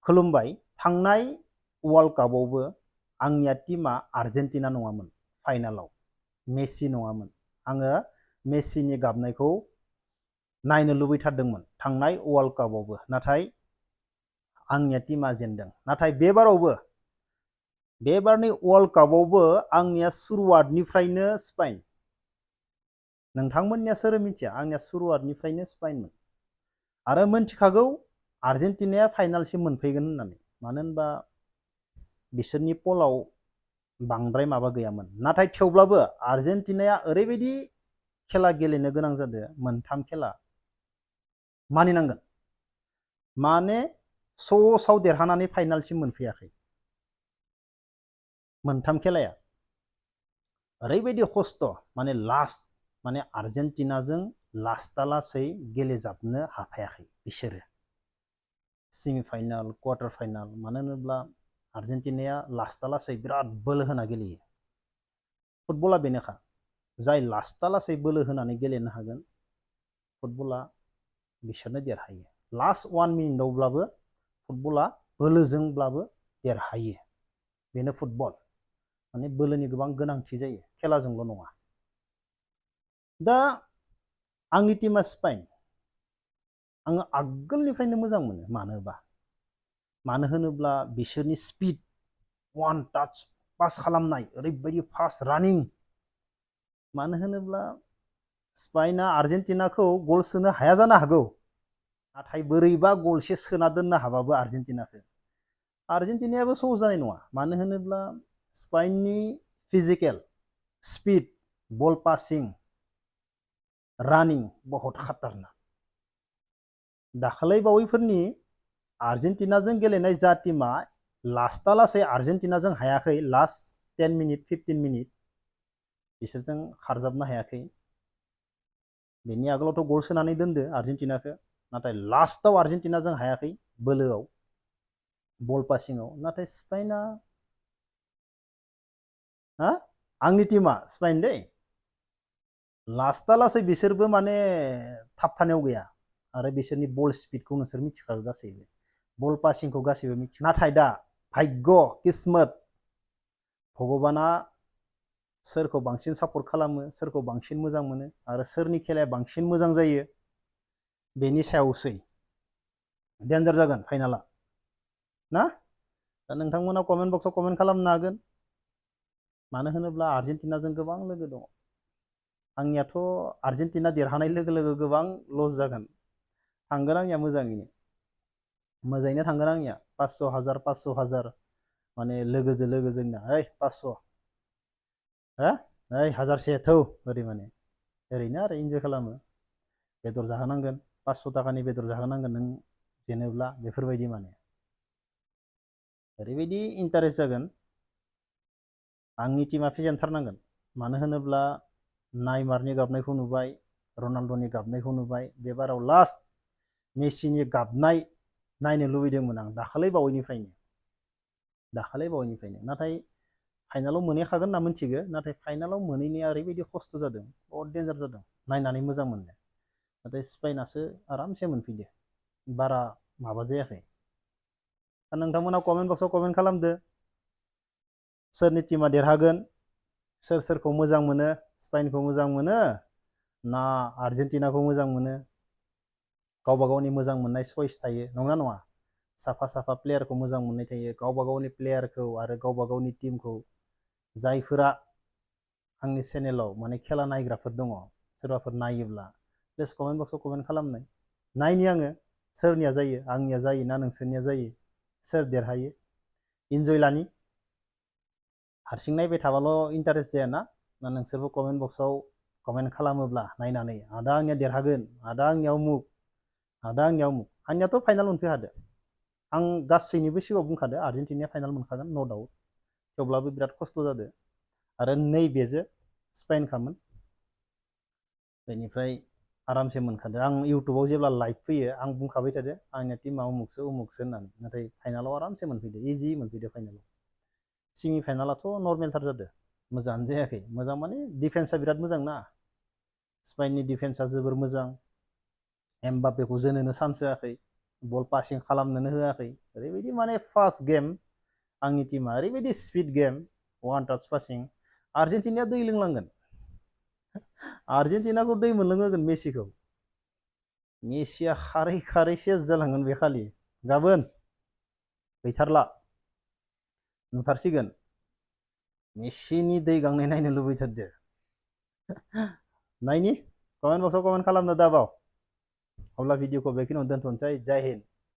खुलुमबाय थांनाय वर्ल्ड कापआवबो आंनिया टीमा आर्जेन्टिना नङामोन फाइनालाव मेसि नङामोन आङो मेसिनि गाबनायखौ नायनो लुबैथारदोंमोन थांनाय वर्ल्ड कापआवबो नाथाय आंनिया टीमा जेनदों नाथाय बेबारनि वर्ल्ड कापआवबो आंनिया सुरुवातनिफ्रायनो स्पेन नोंथांमोननिया सोर मिथिया आंनिया सुरुवातनिफ्रायनो स्पेनमोन आरो मोनथिखागौ आर्जेन्टिनाया फाइनालसिम मोनफैगोन होननानै मानो होनबा बिसोरनि पलाव बांद्राय माबा गैयामोन नाथाय थेवब्लाबो आर्जेन्टिनाया ओरैबायदि खेला गेलेनो गोनां जादों मोनथाम खेला मानिनांगोन माने स'सआव देरहानानै फाइनालसिम मोनफैयाखै मोनथाम खेलाया ओरैबायदि खस्थ माने लास्ट माने आर्जेन्टिनाजों लास्टालासै गेलेजाबनो हाफायाखै बिसोरो सेमिफाइनाल क्वार्टार फाइनाल मानो होनोब्ला आर्जेन्टिनाया लास्टालासै बिराद बोलो होना गेलेयो फुटबला बेनोखा जाय लास्टालासै बोलो होनानै गेलेनो हागोन फुटबला बिसोरनो देरहायो लास्ट 1 मिनिटआवब्लाबो फुटबला बोलोजोंब्लाबो देरहायो बेनो फुटबल माने बोलोनि गोबां गोनांथि जायो खेलाजोंल' नङा दा आंनि टीमा स्पेन आङो आगोलनिफ्रायनो मोजां मोनो मानो होनोब्ला बिसोरनि स्पिड वान टाच पास खालामनाय ओरैबायदि फास्ट रानिं मानो होनोब्ला स्पेनआ आर्जेन्टिनाखौ गल सोनो हाया जानो हागौ नाथाय बोरैबा गलसे सोना दोननो हाबाबो आर्जेन्टिनायाबो सहज जानाय नङा मानो होनोब्ला स्पेननि फिजिकेल स्पिड बल पासिं रानिं बहुत खातारनाक दाखालै बावैफोरनि आर्जेन्टिनाजों गेलेनाय जा टीमा लास्टालासै आर्जेन्टिनाजों हायाखै लास्ट 10 मिनिट 15 मिनिट बिसोरजों खारजाबनो हायाखै बेनि आगोलावथ' गल सोनानै दोनदो आर्जेन्टिनाखौ नाथाय लास्टाव आर्जेन्टिनाजों हायाखै बोलोआव बल पासिंआव नाथाय स्पेनआ आंनि टीमा स्पेन दै लास्टालासै बिसोरबो माने थाबथानायाव गैया आरो बिसोरनि बल स्पिडखौ नोंसोर मिथिखागौ गासैबो बल पासिंखौ गासैबो मिथियो नाथाय दा भाग्य किस्मत भगबाना सोरखौ बांसिन सापर्ट खालामो सोरखौ बांसिन मोजां मोनो आरो सोरनि खेलाया बांसिन मोजां जायो बेनि सायावसै डेन्जार जागोन फाइनाला ना दा नोंथांमोना कमेन्ट बक्सआव कमेन्ट खालामनो हागोन मानो होनोब्ला आर्जेन्टिनाजों गोबां लोगो दङ आंनियाथ' आर्जेन्टिना देरहानाय लोगो लोगो गोबां लस जागोन थांगोन आंनिया मोजाङैनो थांगोन आंनिया 500,000 माने लोगोजों लोगो जोंना 500 हाजारसे थौ ओरै माने ओरैनो आरो इन्जय खालामो बेदर जाहोनांगोन 500 थाखानि बेदर जाहोनांगोन नों जेनोब्ला बेफोरबायदि माने ओरैबायदि इन्टारेस्ट जागोन आंनि टीमा फेजेनथारनांगोन मानो होनोब्ला नाइमारनि गाबनायखौ नुबाय रनाल्ड'नि गाबनायखौ नुबाय बेबाराव लास्ट मेसिनि गाबनाय नायनो लुबैदोंमोन आं दाखालै बावैनिफ्रायनो नाथाय फाइनालाव मोनहैखागोन होनना मिथिगौ नाथाय फाइनालाव मोनहैनाया ओरैबायदि खस्थ' जादों बहुत डेन्जार जादों नायनानै मोजां मोनदों नाथाय स्पेनासो आरामसे मोनफैदो बारा माबा जायाखै दा नोंथांमोना कमेन्ट बक्सआव कमेन्ट खालामदो सोरनि टीमा देरहागोन सोरखौ मोजां मोनो स्पेनखौ मोजां मोनो ना आर्जेन्टिनाखौ मोजां मोनो गावबा गावनि मोजां मोननाय चइस थायो नंगौना नङा साफा प्लेयारखौ मोजां मोननाय थायो गावबा गावनि प्लेयारखौ आरो गावबा गावनि टीमखौ जायफोरा आंनि चेनेलाव माने खेला नायग्राफोर दङ सोरबाफोर नायोब्ला प्लिज कमेन्ट बक्सआव कमेन्ट खालामनाय नायनि आङो सोरनिया जायो आंनिया जायो ना नोंसोरनिया जायो सोर देरहायो इन्जय लानि हारसिं नायबाय थाबाल' इन्टारेस्ट जायाना ना नोंसोरबो कमेन्ट बक्सआव कमेन्ट खालामोब्ला नायनानै आदा आंनिया देरहागोन आदा आंनिया उमुक आंनियाथ' फाइनाल मोनफैखादो आं गासैनिबो सिगाङाव बुंखादो आर्जेन्टिनाया फाइनाल मोनखागोन न' डाउट थेवब्लाबो बिराद खस्थ' जादों आरो नैबेजो स्पेनखामोन बेनिफ्राय आरामसे मोनखादो आं इउटुबाव जेब्ला लाइभ फैयो आं बुंखाबाय थादो आंनिया टीमा उमुकसो होननानै नाथाय फाइनालाव आरामसे मोनफैदो इजि मोनफैदो फाइनालाव सेमि फाइनालाथ' नर्मेलथार जादों मोजाङानो जायाखै मोजां माने डिफेन्सआ बिराद मोजां ना स्पेननि डिफेन्सआ जोबोर मोजां एमबापेखौ जोनोनो चान्स होआखै बल पासिं खालामनोनो होआखै ओरैबायदि माने फास्ट गेम आंनि टीमा ओरैबायदि speed game one touch passing आर्जेन्टिनाया दै लोंलांगोन आर्जेन्टिनाखौ दै मोनलोंहोगोन मेसिखौ मेसिया खारै खारै सेस जालांगोन बे खालि गाबोन गैथारला नुथारसिगोन मेसिनि दै गांनाय नायनो लुबैथारदो नायनि कमेन्ट बक्सआव कमेन्ट खालामनो दाबाव अब्ला भिडिअखौ बेखिनियावनो दोनथ'नोसै जय हिन्द